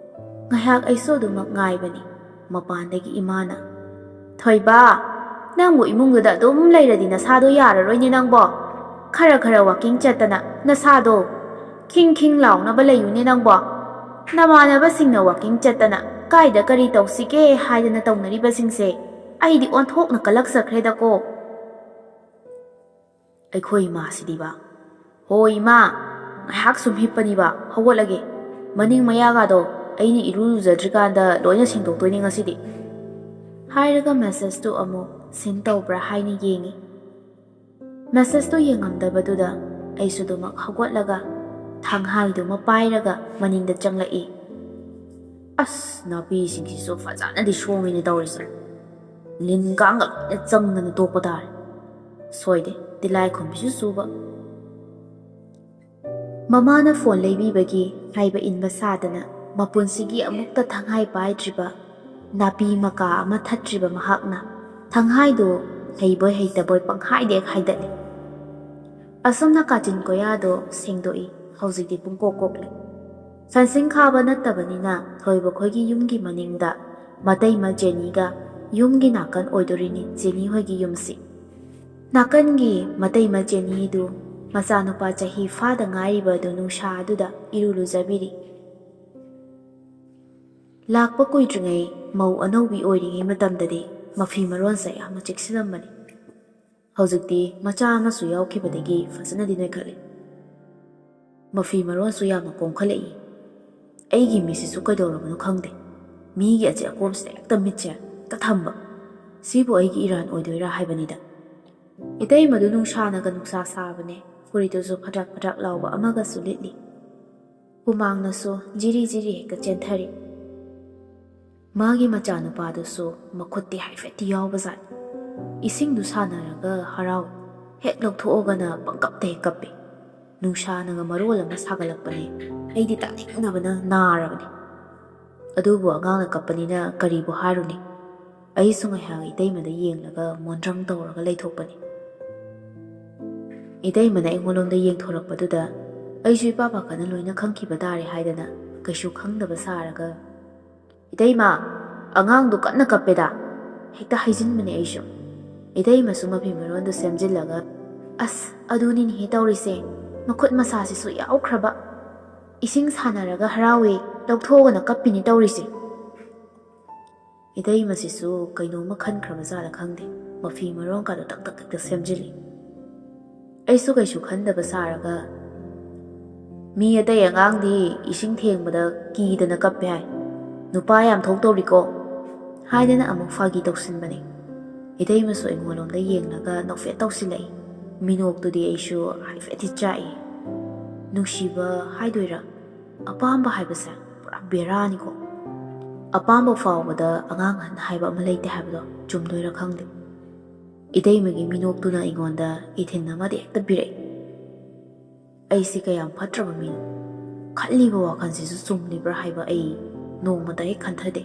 ꯉꯥꯏꯍꯥꯛ ꯑꯩꯁꯨ ꯑꯗꯨꯃꯛ ꯉꯥꯏꯕꯅꯤ꯫ ꯃꯄꯥꯟꯗꯒꯤ ꯏꯃꯥꯅ, "ꯊꯣꯏꯕ, ꯅꯪꯕꯨ ꯏꯃꯨꯡꯗꯨꯗ ꯑꯗꯨꯝ ꯂꯩꯔꯗꯤ ꯅꯁꯥꯗꯣ ꯌꯥꯔꯔꯣꯏꯅꯦ ꯅꯪꯕꯣ꯫ ꯈꯔ ꯈꯔ ꯋꯥꯀꯤꯡ ꯆꯠꯇꯅ ꯅꯁꯥꯗꯣ ꯈꯤꯡ ꯈꯤꯡ ꯂꯥꯎꯅꯕ ꯂꯩꯌꯨꯅꯦ ꯅꯪꯕꯣ꯫ ꯅꯃꯥꯟꯅꯕꯁꯤꯡꯅ ꯋꯥꯀꯤꯡ ꯆꯠꯇꯅ ꯀꯥꯏꯗ ꯀꯔꯤ ꯇꯧꯁꯤꯒꯦ ꯍꯥꯏꯗꯅ ꯇꯧꯅꯔꯤꯕꯁꯤꯡꯁꯦ ꯑꯩꯗꯤ ꯑꯣꯟꯊꯣꯛꯅ ꯀꯜꯂꯛꯆꯈ꯭ꯔꯦꯗꯀꯣ"꯫ ꯑꯩꯈꯣꯏ ꯏꯃꯥꯁꯤꯗꯤꯕ, "ꯍꯣ ꯏꯃꯥ, ꯉꯥꯏꯍꯥꯛ ꯁꯨꯝ ꯍꯤꯞꯄꯅꯤꯕ, ꯍꯧꯒꯠꯂꯒꯦ꯫ ꯃꯅꯤꯡ ꯃꯌꯥꯒꯥꯗꯣ ꯑꯩꯅ ꯏꯔꯨ ꯂꯨꯖꯗ꯭ꯔꯤꯀꯥꯟꯗ ꯂꯣꯏꯅ ꯁꯦꯡꯗꯣꯛꯇꯣꯏꯅꯦ ꯉꯁꯤꯗꯤ"꯫ ꯍꯥꯏꯔꯒ ꯃꯦꯁꯦꯖꯇꯨ ꯑꯃꯨꯛ ꯁꯤꯟ ꯇꯧꯕ꯭ꯔꯥ ꯍꯥꯏꯅ ꯌꯦꯡꯉꯤ꯫ ꯃꯦꯁꯦꯖꯇꯨ ꯌꯦꯡꯉꯝꯗꯕꯗꯨꯗ ꯑꯩꯁꯨ ꯑꯗꯨꯃꯛ ꯍꯧꯒꯠꯂꯒ ꯊꯥꯡꯍꯥꯏꯗꯨꯃ ꯄꯥꯏꯔꯒ ꯃꯅꯤꯡꯗ ꯆꯪꯂꯛꯏ꯫ "ꯑꯁ, ꯅꯥꯄꯤꯁꯤꯡꯁꯤꯁꯨ ꯐꯖꯅꯗꯤ ꯁꯣꯡꯉꯤꯅꯦ ꯇꯧꯔꯤꯁꯦ꯫ ꯂꯤꯟ ꯀꯥꯡꯒ ꯂꯣꯏꯅ ꯆꯪꯗꯅ ꯇꯣꯛꯄ ꯇꯥꯔꯦ꯫ ꯁꯣꯏꯗꯦ, ꯇꯤꯂꯥꯏꯈꯨꯝꯕꯤꯁꯨ ꯆꯨꯕ꯫" ꯃꯃꯥꯅ ꯐꯣꯟ ꯂꯩꯕꯤꯕꯒꯤ ꯍꯥꯏꯕ ꯏꯟꯕ ꯁꯥꯗꯅ ꯃꯄꯨꯟꯁꯤꯒꯤ ꯑꯃꯨꯛꯇ ꯊꯥꯡꯍꯥꯏ ꯄꯥꯏꯗ꯭ꯔꯤꯕ, ꯅꯥꯄꯤ ꯃꯀꯥ ꯑꯃ ꯊꯠꯇ꯭ꯔꯤꯕ ꯃꯍꯥꯛꯅ ꯊꯥꯡꯍꯥꯏꯗꯨ ꯍꯩꯕꯣꯏ ꯍꯩꯇꯕꯣꯏ ꯄꯪꯍꯥꯏꯗ ꯍꯦꯛ ꯍꯥꯏꯗꯠꯂꯤ꯫ ꯑꯁꯨꯝꯅ ꯀꯥꯆꯤꯟ ꯀꯣꯌꯥꯗꯣ ꯁꯦꯡꯗꯣꯛꯏ꯫ ꯍꯧꯖꯤꯛꯇꯤ ꯄꯨꯡꯀꯣꯛ ꯀꯣꯛꯂꯦ꯫ ꯐꯦꯟꯁꯤꯡ ꯈꯥꯕ ꯅꯠꯇꯕꯅꯤꯅ ꯊꯣꯏꯕ ꯈꯣꯏꯒꯤ ꯌꯨꯝꯒꯤ ꯃꯅꯤꯡꯗ ꯃꯇꯩꯃ ꯖꯦꯅꯤꯒ ꯌꯨꯝꯒꯤ ꯅꯥꯀꯟ ꯑꯣꯏꯗꯣꯔꯤꯅꯤ ꯖꯦꯅꯤ ꯍꯣꯏꯒꯤ ꯌꯨꯝꯁꯤ꯫ ꯅꯥꯀꯟꯒꯤ ꯃꯇꯩꯃ ꯖꯦꯅꯤꯗꯨ ꯃꯆꯥꯅꯨꯄꯥ ꯆꯍꯤ ꯐꯥꯗ ꯉꯥꯏꯔꯤꯕ ꯑꯗꯨ ꯅꯨꯡꯁꯥ ꯑꯗꯨꯗ ꯏꯔꯨ ꯂꯨꯖꯕꯤꯔꯤ꯫ ꯂꯥꯛꯄ ꯀꯨꯏꯗ꯭ꯔꯤꯉꯩ ꯃꯧ ꯑꯅꯧꯕꯤ ꯑꯣꯏꯔꯤꯉꯩ ꯃꯇꯝꯗꯗꯤ ꯃꯐꯤ ꯃꯔꯣꯟꯁꯦ ꯌꯥꯝꯅ ꯆꯦꯛꯁꯤꯜꯂꯝꯕꯅꯤ꯫ ꯍꯧꯖꯤꯛꯇꯤ ꯃꯆꯥ ꯑꯃꯁꯨ ꯌꯥꯎꯈꯤꯕꯗꯒꯤ ꯐꯖꯅꯗꯤ ꯅꯣꯏꯈꯠꯂꯦ꯫ ꯃꯐꯤ ꯃꯔꯣꯟꯁꯨ ꯌꯥꯝꯅ ꯀꯣꯝꯈꯠꯂꯛꯏ꯫ ꯑꯩꯒꯤ ꯃꯤꯠꯁꯤꯁꯨ ꯀꯩꯗꯧꯔꯕꯅꯣ ꯈꯪꯗꯦ, ꯃꯤꯒꯤ ꯑꯆꯦꯠ ꯑꯀꯣꯝꯁꯤꯗ ꯍꯦꯛꯇ ꯃꯤꯠꯁꯦ ꯍꯦꯛꯇ ꯊꯝꯕ꯫ ꯁꯤꯕꯨ ꯑꯩꯒꯤ ꯏꯔꯥꯟ ꯑꯣꯏꯗꯣꯏꯔꯥ ꯍꯥꯏꯕꯅꯤꯗ꯫ ꯏꯇꯩꯃꯗꯨ ꯅꯨꯡꯁꯥꯅꯒ ꯅꯨꯡꯁꯥ ꯁꯥꯕꯅꯦ, ꯐꯨꯔꯤꯠꯇꯨꯁꯨ ꯐꯗ꯭ꯔꯛ ꯐꯗ꯭ꯔꯛ ꯂꯥꯎꯕ ꯑꯃꯒꯁꯨ ꯂꯤꯠꯂꯤ꯫ ꯍꯨꯃꯥꯡꯅꯁꯨ ꯖꯤꯔꯤ ꯖꯤꯔꯤ ꯍꯦꯛꯇ ꯆꯦꯟꯊꯔꯤ꯫ ꯃꯥꯒꯤ ꯃꯆꯥꯅꯨꯄꯥꯗꯨꯁꯨ ꯃꯈꯨꯠꯇꯤ ꯍꯥꯏꯐꯦꯠꯇꯤ ꯌꯥꯎꯕꯖꯥꯠꯅꯤ꯫ ꯏꯁꯤꯡꯗꯨ ꯁꯥꯟꯅꯔꯒ ꯍꯔꯥꯎꯏ, ꯍꯦꯛ ꯂꯧꯊꯣꯛꯑꯒꯅ ꯄꯪꯀꯞꯇ ꯍꯦꯛ ꯀꯞꯄꯤ꯫ ꯅꯨꯡꯁꯥꯅꯒ ꯃꯔꯣꯜ ꯑꯃ ꯁꯥꯒꯠꯂꯛꯄꯅꯦ, ꯑꯩꯗꯤ ꯇꯥꯅꯤꯡꯗꯕꯅ ꯅꯥꯔꯕꯅꯤ꯫ ꯑꯗꯨꯕꯨ ꯑꯉꯥꯡꯅ ꯀꯞꯄꯅꯤꯅ ꯀꯔꯤꯕꯨ ꯍꯥꯏꯔꯨꯅꯤ꯫ ꯑꯩꯁꯨ ꯉꯥꯏꯍꯥꯛ ꯏꯇꯩꯃꯗ ꯌꯦꯡꯂꯒ ꯃꯣꯟꯗ꯭ꯔꯪ ꯇꯧꯔꯒ ꯂꯩꯊꯣꯛꯄꯅꯤ꯫ ꯏꯇꯩꯃꯅ ꯑꯩꯉꯣꯟꯂꯣꯝꯗ ꯌꯦꯡꯊꯣꯔꯛꯄꯗꯨꯗ ꯑꯩꯁꯨ ꯏꯄꯥ ꯄꯥꯈꯠꯅ ꯂꯣꯏꯅ ꯈꯪꯈꯤꯕ ꯇꯥꯔꯦ ꯍꯥꯏꯗꯅ ꯀꯩꯁꯨ ꯈꯪꯗꯕ ꯁꯥꯔꯒ, "ꯏꯇꯩꯃ, ꯑꯉꯥꯡꯗꯨ ꯀꯟꯅ ꯀꯞꯄꯦꯗ," ꯍꯦꯛꯇ ꯍꯥꯏꯖꯤꯟꯕꯅꯦ ꯑꯩꯁꯨ꯫ ꯏꯇꯩꯃꯁꯨ ꯃꯐꯤ ꯃꯔꯣꯟꯗꯨ ꯁꯦꯝꯖꯤꯜꯂꯒ, "ꯑꯁ, ꯑꯗꯨꯅꯤꯅꯦꯍꯦ ꯇꯧꯔꯤꯁꯦ, ꯃꯈꯨꯠ ꯃꯁꯥꯁꯤꯁꯨ ꯌꯥꯎꯈ꯭ꯔꯕ, ꯏꯁꯤꯡ ꯁꯥꯟꯅꯔꯒ ꯍꯔꯥꯎꯋꯦ, ꯂꯧꯊꯣꯛꯑꯒꯅ ꯀꯞꯄꯤꯅꯤ ꯇꯧꯔꯤꯁꯦ꯫" ꯏꯇꯩꯃꯁꯤꯁꯨ ꯀꯩꯅꯣꯝꯃ ꯈꯟꯈ꯭ꯔꯕ ꯖꯥꯠꯂ ꯈꯪꯗꯦ, ꯃꯐꯤ ꯃꯔꯣꯟꯒꯗꯣ ꯇꯛ ꯇꯛ ꯇꯛ ꯇꯛ ꯁꯦꯝꯖꯤꯜꯂꯤ꯫ ꯑꯩꯁꯨ ꯀꯩꯁꯨ ꯈꯟꯗꯕ ꯁꯥꯔꯒ, "ꯃꯤ ꯑꯇꯩ ꯑꯉꯥꯡꯗꯤ ꯏꯁꯤꯡ ꯊꯦꯡꯕꯗ ꯀꯤꯗꯅ ꯀꯞꯄꯦ ꯍꯥꯏ, ꯅꯨꯄꯥ ꯌꯥꯝ ꯊꯣꯛꯇꯧꯔꯤꯀꯣ" ꯍꯥꯏꯗꯅ ꯑꯃꯨꯛ ꯐꯥꯒꯤ ꯇꯧꯁꯤꯟꯕꯅꯦ꯫ ꯏꯇꯩꯃꯁꯨ ꯑꯩꯉꯣꯟꯂꯣꯝꯗ ꯌꯦꯡꯂꯒ ꯅꯣꯛꯐꯦꯠ ꯇꯧꯁꯤꯜꯂꯛꯏ꯫ ꯃꯤꯅꯣꯛꯇꯨꯗꯤ ꯑꯩꯁꯨ ꯍꯥꯏꯐꯦꯠꯇꯤ ꯆꯥꯛꯏ꯫ ꯅꯨꯡꯁꯤꯕ ꯍꯥꯏꯗꯣꯏꯔꯥ, ꯑꯄꯥꯝꯕ ꯍꯥꯏꯕꯁꯦ ꯄꯨꯔꯥ ꯕꯦꯔꯥꯅꯤꯀꯣ꯫ ꯑꯄꯥꯝꯕ ꯐꯥꯎꯕꯗ ꯑꯉꯥꯡ ꯑꯍꯟ ꯍꯥꯏꯕ ꯑꯃ ꯂꯩꯇꯦ ꯍꯥꯏꯕꯗꯣ ꯆꯨꯝꯗꯣꯏꯔꯥ ꯈꯪꯗꯦ꯫ ꯏꯇꯩꯃꯒꯤ ꯃꯤꯅꯣꯛꯇꯨꯅ ꯑꯩꯉꯣꯟꯗ ꯏꯊꯤꯟ ꯑꯃꯗꯤ ꯍꯦꯛꯇ ꯄꯤꯔꯛꯏ꯫ ꯑꯩꯁꯤ ꯀꯌꯥꯝ ꯐꯠꯇ꯭ꯔꯕ ꯃꯤꯅꯣ? ꯈꯜꯂꯤꯕ ꯋꯥꯈꯜꯁꯤꯁꯨ ꯆꯨꯝꯂꯤꯕ꯭ꯔꯥ ꯍꯥꯏꯕ ꯑꯩ ꯅꯣꯡꯃꯇ ꯍꯦꯛ ꯈꯟꯊꯗꯦ꯫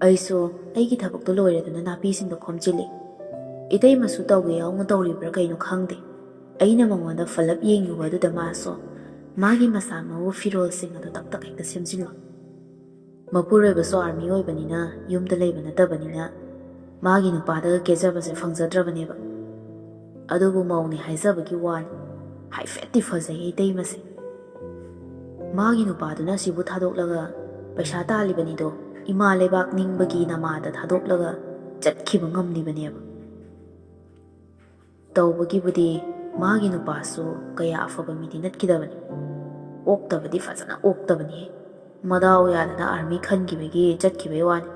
ꯑꯩꯁꯨ ꯑꯩꯒꯤ ꯊꯕꯛꯇꯣ ꯂꯣꯏꯔꯗꯨꯅ ꯅꯥꯄꯤꯁꯤꯡꯗꯣ ꯈꯣꯝꯖꯤꯜꯂꯤ꯫ ꯏꯇꯩꯃꯁꯨ ꯇꯧꯒꯦ ꯌꯥꯎꯅ ꯇꯧꯔꯤꯕ꯭ꯔꯥ ꯀꯩꯅꯣ ꯈꯪꯗꯦ꯫ ꯑꯩꯅ ꯃꯉꯣꯟꯗ ꯐꯜꯂꯞ ꯌꯦꯡꯂꯨꯕ ꯑꯗꯨꯗ ꯃꯥꯁꯨ ꯃꯥꯒꯤ ꯃꯁꯥ ꯃꯎ ꯐꯤꯔꯣꯜꯁꯤꯡ ꯑꯗꯨ ꯇꯛ ꯇꯛ ꯍꯦꯛꯇ ꯁꯦꯝꯖꯤꯜꯂꯤ꯫ ꯃꯄꯨꯔꯣꯏꯕꯁꯨ ꯑꯥꯔꯃꯤ ꯑꯣꯏꯕꯅꯤꯅ ꯌꯨꯝꯗ ꯂꯩꯕ ꯅꯠꯇꯕꯅꯤꯅ ꯃꯥꯒꯤ ꯅꯨꯄꯥꯗꯒ ꯀꯦꯖꯕꯁꯦ ꯐꯪꯖꯗ꯭ꯔꯕꯅꯦꯕ꯫ ꯑꯗꯨꯕꯨ ꯃꯧꯅꯤ ꯍꯥꯏꯖꯕꯒꯤ ꯋꯥꯅꯤ, ꯍꯥꯏꯐꯦꯠꯇꯤ ꯐꯖꯩ ꯏꯇꯩꯃꯁꯦ꯫ ꯃꯥꯒꯤ ꯅꯨꯄꯥꯗꯨꯅ ꯁꯤꯕꯨ ꯊꯥꯗꯣꯛꯂꯒ ꯄꯩꯁꯥ ꯇꯥꯜꯂꯤꯕꯅꯤꯗꯣ, ꯏꯃꯥ ꯂꯩꯕꯥꯛ ꯅꯤꯡꯕꯒꯤ ꯅꯃꯥꯗ ꯊꯥꯗꯣꯛꯂꯒ ꯆꯠꯈꯤꯕ ꯉꯝꯂꯤꯕꯅꯦꯕ꯫ ꯇꯧꯕꯒꯤꯕꯨꯗꯤ ꯃꯥꯒꯤ ꯅꯨꯄꯥꯁꯨ ꯀꯌꯥ ꯑꯐꯕ ꯃꯤꯗꯤ ꯅꯠꯈꯤꯗꯕꯅꯤ꯫ ꯑꯣꯛꯇꯕꯗꯤ ꯐꯖꯅ ꯑꯣꯛꯇꯕꯅꯤ꯫ ꯃꯗꯥꯎ ꯌꯥꯗꯅ ꯑꯥꯔꯃꯤ ꯈꯟꯈꯤꯕꯒꯤ ꯆꯠꯈꯤꯕꯩ ꯋꯥꯅꯤ꯫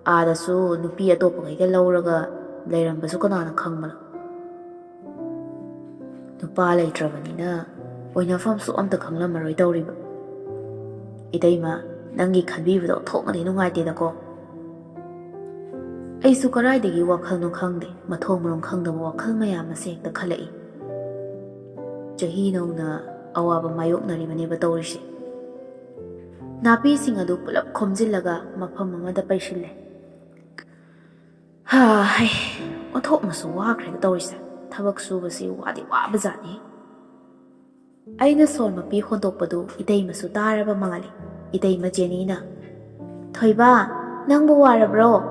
ꯑꯥꯗꯁꯨ ꯅꯨꯄꯤ ꯑꯇꯣꯞꯄꯈꯩꯒ ꯂꯧꯔꯒ ꯂꯩꯔꯝꯕꯁꯨ ꯀꯅꯥꯅ ꯈꯪꯕꯅꯣ? ꯅꯨꯄꯥ ꯂꯩꯇ꯭ꯔꯕꯅꯤꯅ ꯑꯣꯏꯅꯐꯝꯁꯨ ꯑꯝꯇ ꯈꯪꯂꯝꯃꯔꯣꯏ ꯇꯧꯔꯤꯕ꯫ ꯏꯇꯩꯃ, ꯅꯪꯒꯤ ꯈꯟꯕꯤꯕꯗꯣ ꯊꯣꯛꯅꯗꯤ ꯅꯨꯡꯉꯥꯏꯇꯦꯗꯀꯣ꯫ ꯑꯩꯁꯨ ꯀꯗꯥꯏꯗꯒꯤ ꯋꯥꯈꯜꯅꯣ ꯈꯪꯗꯦ, ꯃꯊꯣꯡ ꯃꯔꯝ ꯈꯪꯗꯕ ꯋꯥꯈꯜ ꯃꯌꯥꯝ ꯑꯁꯦ ꯍꯦꯛꯇ ꯈꯜꯂꯛꯏ꯫ ꯆꯍꯤ ꯅꯧꯅ ꯑꯋꯥꯕ ꯃꯥꯌꯣꯛꯅꯔꯤꯕꯅꯦꯕ ꯇꯧꯔꯤꯁꯦ꯫ ꯅꯥꯄꯤꯁꯤꯡ ꯑꯗꯨ ꯄꯨꯂꯞ ꯈꯣꯝꯖꯤꯜꯂꯒ ꯃꯐꯝ ꯑꯃꯗ ꯄꯩꯁꯤꯜꯂꯦ꯫ ꯍꯥ, ꯍꯩ, ꯑꯣꯟꯊꯣꯛꯅꯁꯨ ꯋꯥꯈ꯭ꯔꯦꯗ ꯇꯧꯔꯤꯁꯦ꯫ ꯊꯕꯛ ꯁꯨꯕꯁꯤ ꯋꯥꯗꯤ ꯋꯥꯕꯖꯥꯠꯅꯤ꯫ ꯑꯩꯅ ꯁꯣꯔ ꯃꯄꯤ ꯍꯣꯟꯗꯣꯛꯄꯗꯨ ꯏꯇꯩꯃꯁꯨ ꯇꯥꯔꯕ ꯃꯥꯜꯂꯤ꯫ ꯏꯇꯩꯃ ꯖꯦꯅꯤꯅ, "ꯊꯣꯏꯕ, ꯅꯪꯕꯨ ꯋꯥꯔꯕ꯭ꯔꯣ?"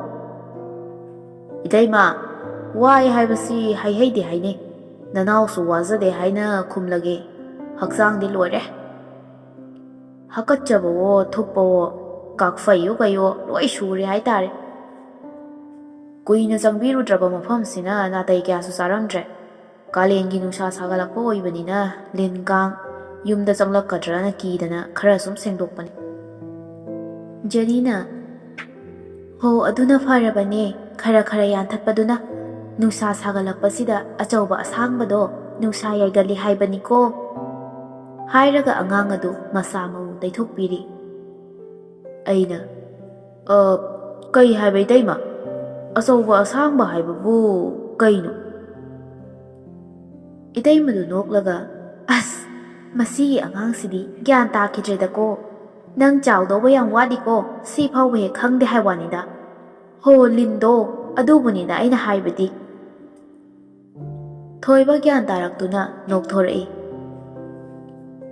"ꯏꯇꯩꯃ, ꯋꯥꯏ ꯍꯥꯏꯕꯁꯤ ꯍꯥꯏꯍꯩꯗꯦ ꯍꯥꯏꯅꯩ꯫ ꯅꯅꯥꯎꯁꯨ ꯋꯥꯖꯗꯦ ꯍꯥꯏꯅ ꯈꯨꯝꯂꯒꯦ꯫ ꯍꯛꯆꯥꯡꯗꯤ ꯂꯣꯏꯔꯦ꯫ ꯍꯥꯀꯠꯆꯕꯋꯣ, ꯊꯨꯞꯄꯋꯣ, ꯀꯥꯛꯐꯩꯌꯣ ꯀꯩꯌꯣ ꯂꯣꯏ ꯁꯨꯔꯦ ꯍꯥꯏꯇꯥꯔꯦ꯫ ꯀꯨꯏꯅ ꯆꯪꯕꯤꯔꯨꯗ꯭ꯔꯕ ꯃꯐꯝꯁꯤꯅ ꯅꯥꯇꯩ ꯀꯌꯥꯁꯨ ꯆꯥꯔꯝꯗ꯭ꯔꯦ꯫ ꯀꯥꯂꯦꯟꯒꯤ ꯅꯨꯡꯁꯥ ꯁꯥꯒꯠꯂꯛꯄ ꯑꯣꯏꯕꯅꯤꯅ ꯂꯤꯟ ꯀꯥꯡ ꯌꯨꯝꯗ ꯆꯪꯂꯛꯀꯗ꯭ꯔꯅ ꯀꯤꯗꯅ ꯈꯔ ꯁꯨꯝ ꯁꯦꯡꯗꯣꯛꯄꯅꯤ꯫" ꯖꯦꯅꯤꯅ, "ꯍꯣ, ꯑꯗꯨꯅ ꯐꯔꯕꯅꯦ, ꯈꯔ ꯈꯔ ꯌꯥꯟꯊꯠꯄꯗꯨꯅ꯫ ꯅꯨꯡꯁꯥ ꯁꯥꯒꯠꯂꯛꯄꯁꯤꯗ ꯑꯆꯧꯕ ꯑꯁꯥꯡꯕꯗꯣ ꯅꯨꯡꯁꯥ ꯌꯥꯏꯒꯜꯂꯤ ꯍꯥꯏꯕꯅꯤꯀꯣ꯫" ꯍꯥꯏꯔꯒ ꯑꯉꯥꯡ ꯑꯗꯨ ꯃꯁꯥ ꯃꯎ ꯇꯩꯊꯣꯛꯄꯤꯔꯤ꯫ ꯑꯩꯅ, "ꯑ, ꯀꯩ ꯍꯥꯏꯕ ꯏꯇꯩꯃ? ꯑꯆꯧꯕ ꯑꯁꯥꯡꯕ ꯍꯥꯏꯕꯕꯨ ꯀꯩꯅꯣ?" ꯏꯇꯩꯃꯗꯨ ꯅꯣꯛꯂꯒ, "ꯑꯁ, ꯃꯁꯤꯒꯤ ꯑꯉꯥꯡꯁꯤꯗꯤ ꯒ꯭ꯌꯥꯟ ꯇꯥꯈꯤꯗ꯭ꯔꯦꯗꯀꯣ꯫ ꯅꯪ ꯆꯥꯎꯗꯧꯕ ꯌꯥꯝ ꯋꯥꯠꯂꯤꯀꯣ, ꯁꯤ ꯐꯥꯎꯕ ꯍꯦꯛ ꯈꯪꯗꯦ ꯍꯥꯏ ꯋꯥꯅꯤꯗ꯫ ꯍꯣ, ꯂꯤꯟꯗꯣ, ꯑꯗꯨꯕꯨꯅꯤꯗ ꯑꯩꯅ ꯍꯥꯏꯕꯗꯤ꯫" ꯊꯣꯏꯕ ꯒ꯭ꯌꯥꯟ ꯇꯥꯔꯛꯇꯨꯅ ꯅꯣꯛꯊꯣꯔꯛꯏ꯫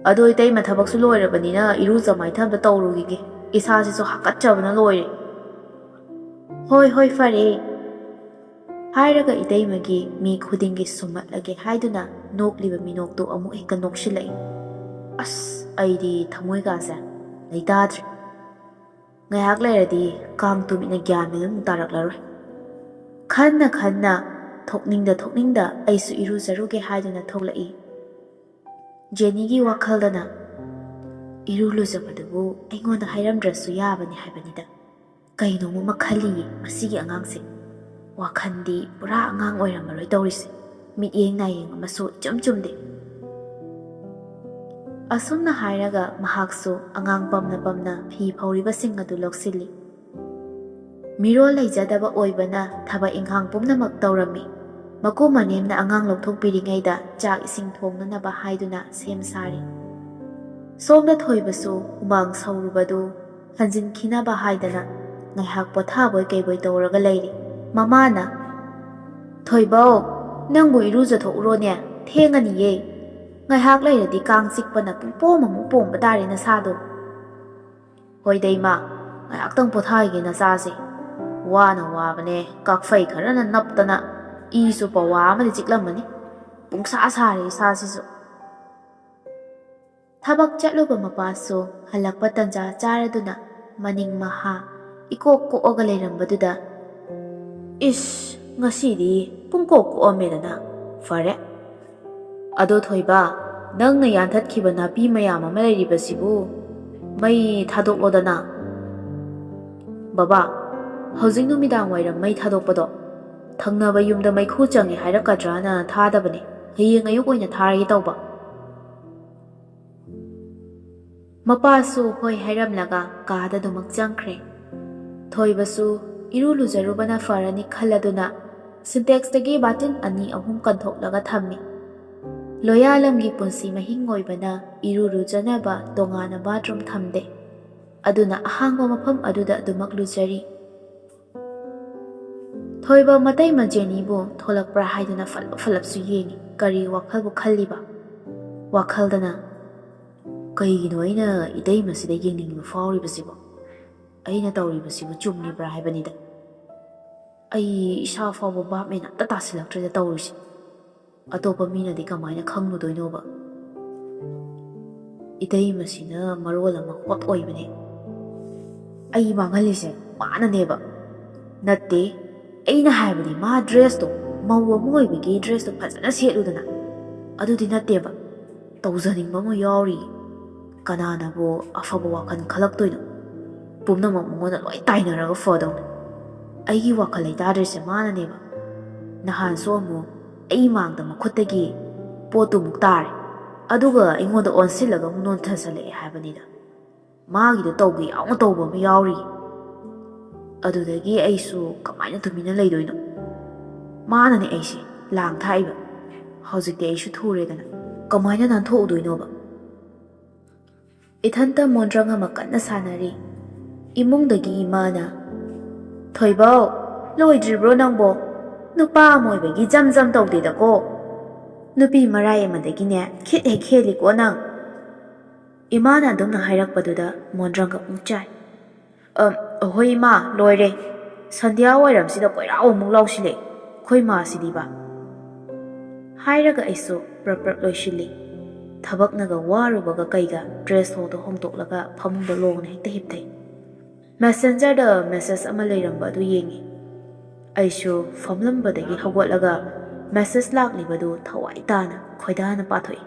"ꯑꯗꯣ ꯏꯇꯩꯃ, ꯊꯕꯛꯁꯨ ꯂꯣꯏꯔꯕꯅꯤꯅ ꯏꯔꯨꯖ ꯃꯥꯏꯊꯕ ꯇꯧꯔꯨꯈꯤꯒꯦ, ꯏꯁꯥꯁꯤꯁꯨ ꯍꯥꯀꯠꯆꯕꯅ ꯂꯣꯏꯔꯦ꯫" "ꯍꯣꯏ, ꯍꯣꯏ, ꯐꯔꯦ꯫" ꯍꯥꯏꯔꯒ ꯏꯇꯩꯃꯒꯤ ꯃꯤ ꯈꯨꯗꯤꯡꯒꯤ ꯁꯨꯝꯃꯠꯂꯒꯦ ꯍꯥꯏꯗꯨꯅ ꯅꯣꯛꯂꯤꯕ ꯃꯤꯅꯣꯛꯇꯨ ꯑꯃꯨꯛ ꯍꯦꯛꯇ ꯅꯣꯛꯁꯤꯜꯂꯛꯏ꯫ ꯑꯁ, ꯑꯩꯗꯤ ꯊꯃꯣꯏꯒꯥꯁꯦ ꯂꯩꯇꯥꯗ꯭ꯔꯦ꯫ ꯉꯥꯏꯍꯥꯛ ꯂꯩꯔꯗꯤ ꯀꯥꯡ ꯇꯨꯃꯤꯠꯅ ꯒ꯭ꯌꯥꯟ ꯃꯦꯟ ꯑꯃꯨꯛ ꯇꯥꯔꯛꯂꯔꯣꯏ꯫ ꯈꯟꯅ ꯈꯟꯅ, ꯊꯣꯛꯅꯤꯡꯗ ꯊꯣꯛꯅꯤꯡꯗ ꯑꯩꯁꯨ ꯏꯔꯨꯖꯔꯨꯒꯦ ꯍꯥꯏꯗꯨꯅ ꯊꯣꯛꯂꯛꯏ꯫ ꯖꯦꯅꯤꯒꯤ ꯋꯥꯈꯜꯗꯅ, "ꯏꯔꯨ ꯂꯨꯖꯕꯗꯨꯕꯨ ꯑꯩꯉꯣꯟꯗ ꯍꯥꯏꯔꯝꯗ꯭ꯔꯁꯨ ꯌꯥꯕꯅꯤ ꯍꯥꯏꯕꯅꯤꯗ꯫ ꯀꯩꯅꯣꯝ ꯑꯃ ꯈꯜꯂꯤꯌꯦ ꯃꯁꯤꯒꯤ ꯑꯉꯥꯡꯁꯦ꯫ ꯋꯥꯈꯜꯗꯤ ꯄꯨꯔꯥ ꯑꯉꯥꯡ ꯑꯣꯏꯔꯝꯃꯔꯣꯏ ꯇꯧꯔꯤꯁꯦ꯫ ꯃꯤꯠꯌꯦꯡ ꯅꯥꯌꯦꯡ ꯑꯃꯁꯨ ꯏꯆꯨꯝ ꯆꯨꯝꯗꯦ꯫" ꯑꯁꯨꯝꯅ ꯍꯥꯏꯔꯒ ꯃꯍꯥꯛꯁꯨ ꯑꯉꯥꯡ ꯄꯝꯅ ꯄꯝꯅ ꯐꯤ ꯐꯧꯔꯤꯕꯁꯤꯡ ꯑꯗꯨ ꯂꯧꯁꯤꯜꯂꯤ꯫ ꯃꯤꯔꯣꯜ ꯂꯩꯖꯗꯕ ꯑꯣꯏꯕꯅ ꯊꯕꯛ ꯏꯪꯈꯥꯡ ꯄꯨꯝꯅꯃꯛ ꯇꯧꯔꯝꯃꯤ꯫ ꯃꯀꯨ ꯃꯅꯦꯝꯅ ꯑꯉꯥꯡ ꯂꯧꯊꯣꯛꯄꯤꯔꯤꯉꯩꯗ ꯆꯥꯛ ꯏꯁꯤꯡ ꯊꯣꯡꯅꯅꯕ ꯍꯥꯏꯗꯨꯅ ꯁꯦꯝ ꯁꯥꯔꯤ꯫ ꯁꯣꯝꯗ ꯊꯣꯏꯕꯁꯨ ꯍꯨꯃꯥꯡ ꯁꯧꯔꯨꯕꯗꯨ ꯍꯟꯖꯤꯟꯈꯤꯅꯕ ꯍꯥꯏꯗꯅ ꯉꯥꯏꯍꯥꯛ ꯄꯣꯊꯥꯕꯣꯏ ꯀꯩꯕꯣꯏ ꯇꯧꯔꯒ ꯂꯩꯔꯤ꯫ ꯃꯃꯥꯅ, "ꯊꯣꯏꯕꯧ, ꯅꯪꯕꯨ ꯏꯔꯨꯖꯊꯣꯛꯎꯔꯣꯅꯦ, ꯊꯦꯡꯉꯅꯤꯌꯦ꯫ ꯉꯥꯏꯍꯥꯛ ꯂꯩꯔꯗꯤ ꯀꯥꯡ ꯆꯤꯛꯄꯅ ꯄꯨꯡꯄꯣꯝ ꯑꯃꯨꯛ ꯄꯣꯝꯕ ꯇꯥꯔꯦ ꯅꯁꯥꯗꯣ꯫" "ꯍꯣꯏꯗ ꯏꯃꯥ, ꯉꯥꯏꯍꯥꯛꯇꯪ ꯄꯣꯊꯥꯒꯦ ꯅꯆꯥꯁꯦ꯫ ꯋꯥꯅ ꯋꯥꯕꯅꯦ, ꯀꯥꯛꯐꯩ ꯈꯔꯅ ꯅꯞꯇꯅ ꯏꯁꯨ ꯄꯋꯥ ꯑꯃꯗꯤ ꯆꯤꯛꯂꯝꯃꯅꯤ꯫ ꯄꯨꯡꯁꯥ ꯁꯥꯔꯦ ꯏꯁꯥꯁꯤꯁꯨ꯫" ꯊꯕꯛ ꯆꯠꯂꯨꯕ ꯃꯄꯥꯁꯨ ꯍꯜꯂꯛꯄ ꯇꯟꯖꯥ ꯆꯥꯔꯗꯨꯅ ꯃꯅꯤꯡ ꯃꯍꯥ ꯏꯀꯣꯛ ꯀꯣꯛꯑꯒ ꯂꯩꯔꯝꯕꯗꯨꯗ, "ꯏꯁ, ꯉꯁꯤꯗꯤ ꯄꯨꯡꯀꯣꯛ ꯀꯣꯛꯑꯝꯃꯦꯗꯅ꯫ ꯐꯔꯦ꯫ ꯑꯗꯣ ꯊꯣꯏꯕ, ꯅꯪꯅ ꯌꯥꯟꯊꯠꯈꯤꯕ ꯅꯥꯄꯤ ꯃꯌꯥꯝ ꯑꯃ ꯂꯩꯔꯤꯕꯁꯤꯕꯨ ꯃꯩ ꯊꯥꯗꯣꯛꯂꯣꯗꯅ꯫" "ꯕꯕꯥ, ꯍꯧꯖꯤꯛ ꯅꯨꯃꯤꯗꯥꯡ ꯋꯥꯏꯔꯝ ꯃꯩ ꯊꯥꯗꯣꯛꯄꯗꯣ ꯊꯪꯅꯕ ꯌꯨꯝꯗ ꯃꯩꯈꯨ ꯆꯪꯉꯦ ꯍꯥꯏꯔꯛꯀꯗ꯭ꯔꯥꯅ ꯊꯥꯗꯕꯅꯦ꯫ ꯍꯌꯦꯡ ꯑꯌꯨꯛ ꯑꯣꯏꯅ ꯊꯥꯔꯒꯦ ꯇꯧꯕ꯫" ꯃꯄꯥꯁꯨ ꯍꯣꯏ ꯍꯥꯏꯔꯝꯂꯒ ꯀꯥꯗ ꯑꯗꯨꯃꯛ ꯆꯪꯈ꯭ꯔꯦ꯫ ꯊꯣꯏꯕꯁꯨ ꯏꯔꯨ ꯂꯨꯖꯔꯨꯕꯅ ꯐꯔꯅꯤ ꯈꯜꯂꯗꯨꯅ ꯁꯤꯟꯇꯦꯛꯁꯇꯒꯤ ꯕꯥꯇꯤꯟ ꯑꯅꯤ ꯑꯍꯨꯝ ꯀꯟꯊꯣꯛꯂꯒ ꯊꯝꯃꯤ꯫ ꯂꯣꯌꯥꯂꯝꯒꯤ ꯄꯨꯟꯁꯤ ꯃꯍꯤꯡ ꯑꯣꯏꯕꯅ ꯏꯔꯨ ꯂꯨꯖꯅꯕ ꯇꯣꯉꯥꯟꯅ ꯕꯥꯊꯔꯨꯝ ꯊꯝꯗꯦ꯫ ꯑꯗꯨꯅ ꯑꯍꯥꯡꯕ ꯃꯐꯝ ꯑꯗꯨꯗ ꯑꯗꯨꯃꯛ ꯂꯨꯖꯔꯤ꯫ ꯊꯣꯏꯕ ꯃꯇꯩꯃ ꯖꯦꯅꯤꯕꯨ ꯊꯣꯛꯂꯛꯄ꯭ꯔꯥ ꯍꯥꯏꯗꯨꯅ ꯐꯠꯂꯞ ꯐꯠꯂꯞꯁꯨ ꯌꯦꯡꯉꯤ꯫ ꯀꯔꯤ ꯋꯥꯈꯜꯕꯨ ꯈꯜꯂꯤꯕ? ꯋꯥꯈꯜꯗꯅ, "ꯀꯩꯒꯤꯅꯣ ꯑꯩꯅ ꯏꯇꯩꯃꯁꯤꯗ ꯌꯦꯡꯅꯤꯡꯕ ꯐꯥꯎꯔꯤꯕꯁꯤꯕꯣ? ꯑꯩꯅ ꯇꯧꯔꯤꯕꯁꯤꯕꯨ ꯆꯨꯝꯂꯤꯕ꯭ꯔꯥ ꯍꯥꯏꯕꯅꯤꯗ꯫ ꯑꯩ ꯏꯁꯥ ꯐꯥꯎꯕ ꯚꯥꯞ ꯃꯦꯟ ꯑꯝꯇ ꯇꯥꯁꯤꯜꯂꯛꯇ꯭ꯔꯦꯗ ꯇꯧꯔꯤꯁꯦ꯫ ꯑꯇꯣꯞꯄ ꯃꯤꯅꯗꯤ ꯀꯃꯥꯏꯅ ꯈꯪꯂꯨꯗꯣꯏꯅꯣꯕ?" ꯏꯇꯩꯃꯁꯤꯅ ꯃꯔꯣꯜ ꯑꯃ ꯍꯣꯠ ꯑꯣꯏꯕꯅꯦ꯫ ꯑꯩ ꯃꯥꯡꯍꯜꯂꯤꯁꯦ ꯃꯥꯅꯅꯦꯕ꯫ ꯅꯠꯇꯦ, ꯑꯩꯅ ꯍꯥꯏꯕꯗꯤ ꯃꯥ ꯗ꯭ꯔꯦꯁꯇꯣ, ꯃꯧ ꯑꯃ ꯑꯣꯏꯕꯒꯤ ꯗ꯭ꯔꯦꯁꯇꯣ ꯐꯖꯅ ꯁꯦꯠꯂꯨꯗꯅ꯫ ꯑꯗꯨꯗꯤ ꯅꯠꯇꯦꯕ, ꯇꯧꯖꯅꯤꯡꯕ ꯑꯃ ꯌꯥꯎꯔꯤ꯫ ꯀꯅꯥꯅꯕꯨ ꯑꯐꯕ ꯋꯥꯈꯜ ꯈꯜꯂꯛꯇꯣꯏꯅꯣ? ꯄꯨꯝꯅꯃꯛ ꯃꯉꯣꯟꯗ ꯂꯣꯏ ꯇꯥꯏꯅꯔꯒ ꯐꯗꯧꯅꯤ꯫ ꯑꯩꯒꯤ ꯋꯥꯈꯜ ꯂꯩꯇꯥꯗ꯭ꯔꯤꯁꯦ ꯃꯥꯅꯅꯦꯕ꯫ ꯅꯍꯥꯟꯁꯨ ꯑꯃꯨꯛ ꯑꯩ ꯃꯥꯡꯗ ꯃꯈꯨꯠꯇꯒꯤ ꯄꯣꯠꯇꯨꯃꯨꯛ ꯇꯥꯔꯦ, ꯑꯗꯨꯒ ꯑꯩꯉꯣꯟꯗ ꯑꯣꯟꯁꯤꯜꯂꯒ ꯑꯃꯨꯛ ꯅꯣꯟꯊꯁꯜꯂꯛꯑꯦ ꯍꯥꯏꯕꯅꯤꯗ꯫ ꯃꯥꯒꯤꯗꯣ ꯇꯧꯒꯦ ꯌꯥꯎꯅ ꯇꯧꯕ ꯑꯃ ꯌꯥꯎꯔꯤ꯫ ꯑꯗꯨꯗꯒꯤ ꯑꯩꯁꯨ ꯀꯃꯥꯏꯅ ꯇꯨꯃꯤꯟꯅ ꯂꯩꯗꯣꯏꯅꯣ? ꯃꯥꯅꯅꯦ ꯑꯩꯁꯦ ꯂꯥꯡ ꯊꯥꯛꯏꯕ꯫ ꯍꯧꯖꯤꯛꯇꯤ ꯑꯩꯁꯨ ꯊꯨꯔꯦꯗꯅ, ꯀꯃꯥꯏꯅ ꯅꯥꯟꯊꯣꯛꯎꯗꯣꯏꯅꯣꯕ? ꯏꯊꯟꯇ ꯃꯣꯟꯗ꯭ꯔꯪ ꯑꯃ ꯀꯟꯅ ꯁꯥꯟꯅꯔꯤ꯫ ꯏꯃꯨꯡꯗꯒꯤ ꯏꯃꯥꯅ, "ꯊꯣꯏꯕꯧ, ꯂꯣꯏꯗ꯭ꯔꯤꯕ꯭ꯔꯣ ꯅꯪꯕꯣ? ꯅꯨꯄꯥ ꯑꯃ ꯑꯣꯏꯕꯒꯤ ꯖꯝ ꯖꯝ ꯇꯧꯗꯦꯗꯀꯣ꯫ ꯅꯨꯄꯤ ꯃꯔꯥꯏ ꯑꯃꯗꯒꯤꯅꯦ ꯈꯤꯠ ꯍꯦꯛ ꯍꯦꯜꯂꯤꯀꯣ ꯅꯪ꯫" ꯏꯃꯥꯅ ꯑꯗꯨꯝꯅ ꯍꯥꯏꯔꯛꯄꯗꯨꯗ ꯃꯣꯟꯗ꯭ꯔꯪ ꯑꯃꯨꯛ ꯆꯥꯏ꯫ "ꯑ, ꯍꯣꯏ ꯏꯃꯥ, ꯂꯣꯏꯔꯦ꯫ ꯁꯟꯙ꯭ꯌꯥ ꯋꯥꯏꯔꯝꯁꯤꯗ ꯀꯣꯏꯔꯥꯎ ꯑꯃꯨꯛ ꯂꯥꯎꯁꯤꯜꯂꯦ ꯑꯩꯈꯣꯏ ꯃꯥꯁꯤꯗꯤꯕ꯫" ꯍꯥꯏꯔꯒ ꯑꯩꯁꯨ ꯄ꯭ꯔꯞ ꯄ꯭ꯔꯞ ꯂꯣꯏꯁꯤꯜꯂꯤ꯫ ꯊꯕꯛꯅꯒ ꯋꯥꯔꯨꯕꯒ ꯀꯩꯒ ꯗ꯭ꯔꯦꯁ ꯍꯣꯗꯣ ꯍꯣꯡꯗꯣꯛꯂꯒ ꯐꯃꯨꯡꯗ ꯂꯣꯡꯅ ꯍꯦꯛꯇ ꯍꯤꯞꯊꯩ꯫ ꯃꯦꯁꯦꯟꯖꯔꯗ ꯃꯦꯁꯦꯖ ꯑꯃ ꯂꯩꯔꯝꯕ ꯑꯗꯨ ꯌꯦꯡꯉꯤ꯫ ꯑꯩꯁꯨ ꯐꯝꯂꯝꯕꯗꯒꯤ ꯍꯧꯒꯠꯂꯒ ꯃꯦꯁꯦꯖ ꯂꯥꯛꯂꯤꯕꯗꯨ ꯊꯋꯥꯏ ꯇꯥꯅ ꯈꯣꯏꯗꯥꯅ ꯄꯥꯊꯣꯛꯏ꯫